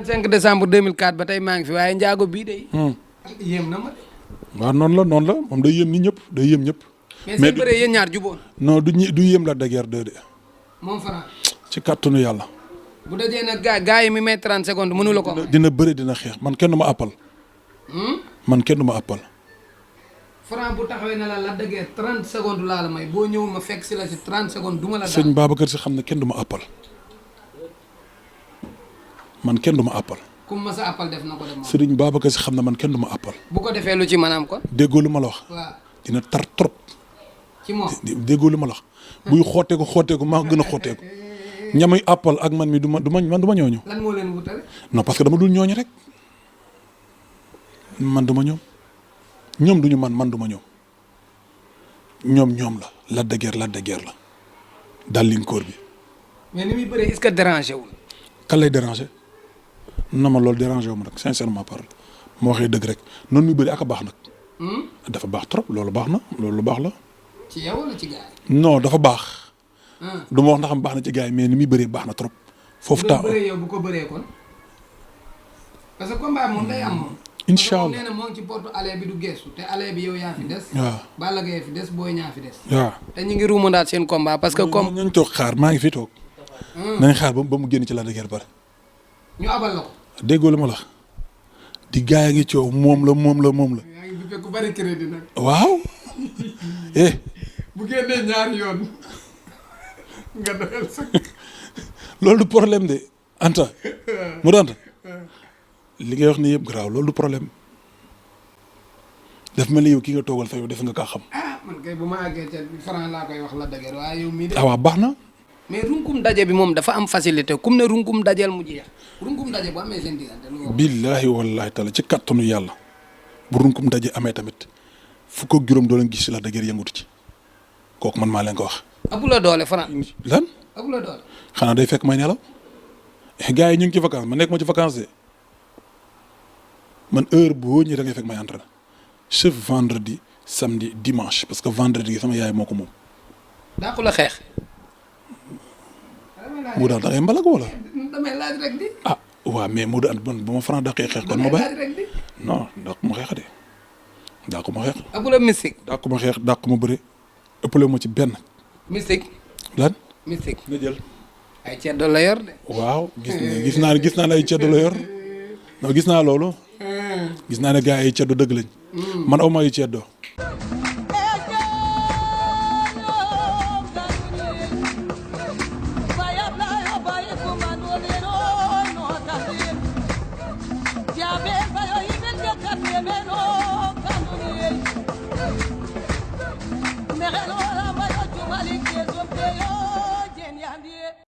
25 décembre 2004 ba tey maa ngi fi waaye njaago bii de. yéem na ma de. waaw noonu la moom day yéem ni ñëpp day yéem ñëpp. mais seen bëree yéen ñaar juboon. non du yéem la daguerre de. moom Franc. ci kàttanu yàlla. bu dajee nag gaa yi mi may 30 secondes mënu la ko. dina bëri dina xeex man kenn du ma appal. man kenn du ma appal. Franc bu taxawee na la dajee 30 secondes laa la may boo ñëwul ma fekk si la si 30 secondes du ma la. sëñ Babacar Si xam ne kenn du ma appal. man kenn du ma appal. comme ma sa appal def na ko def moom. sëriñ Babacar Si xam ne man kenn du ma appal. bu ko defee lu ci maanaam kon. déggoo lu ma la wax. waaw dina tar trop. ci moom déggoo lu ma la wax. buy xotteeku maa ko gën a xotteeku. ñamuy appal ak man mi du ma ñooñu. lan moo leen wutale. non parce que dama dul ñooñu rek. man du ma ñoom. ñoom duñu man du ma ñoom. ñoom la Lac de Guiers la. dal linkóor bi. mais ni muy bëree est-ce que dérangé wul. kan lay déranger. na ma loolu déranger wu ma nag sincèrement parle ma waxee dëgg rek noonu muy bëri ak a baax nag. dafa baax trop loolu baax na loolu lu baax la. ci yow wala ci gars yi. non dafa baax. du ma wax ndax am baax na ci gars yi mais ni muy bëree baax na trop. foofu taa bëree yow bu ko bëree kon. parce que combat moom day am moom. incha allah nee na moo ngi ci porte aller bi du gestu te aller bi yow yaa fi des. waaw Balla Gaye fi des Boy Niang fi des. waaw te ñu ngi ruumandaat seen combat parce que. comme nañ toog xaar maa ngi fi toog. nañ xaar ba mu génn ci Lac de Guiers bare. ñu abal la ko. déggoo la ma la di gaa yi ngi coow moom la. yaa ngi bu fekk ku bari crédit nag. waaw. bu génnee ñaari yoon nga doyal sax. loolu du problème de Anta. mu Anta li ngay wax ni yëpp garaaw loolu du problème daf mel ni yow ki nga toogal fa yow def nga kaa xam. man kay bu ma àggee ca Franc laa koy wax la dëgër waaye yow mii de. waaw baax na. mais runkum daje bi moom dafa am facilité kum ne runkum dajeel mu jeex runkum daje bu amee seen diggante lu. billaahi wallaahi taala ci kattanu yàlla bu runkum daje amee tamit fukk ak juróom doo leen gis si Lac de Guiers yëngutu ci kooku man maa leen ko wax. abu la doole Franc. lan. abu la doole. xanaa day fekk may nelaw gars yi ñu ngi ci vacance ma nekk ma ci vacance de man heure boo ñëwee da ngay fekk may entraîné chaque vendredi samedi dimanche parce que vendredi gi sama yaay moo ko moom. daa ko la xeex. mu daal da ngay mbalag wala. damay laaj rek di. waaw mais mu daal man bu ma Franc daqee xeex kon ma bàyyi. non daa ko ma xeex de daa ko ma xeex. abu la mystique. daa ko ma xeex daa ko ma bëre ëppale ma ci benn. mystique. lan. mystique. nga jël. ay ceddo la yor de. waaw gis naa ne ay ceddo la yor non gis naa loolu. gis naa ne gars yi ceddo dëgg lañ. man aw ma ay ceddo.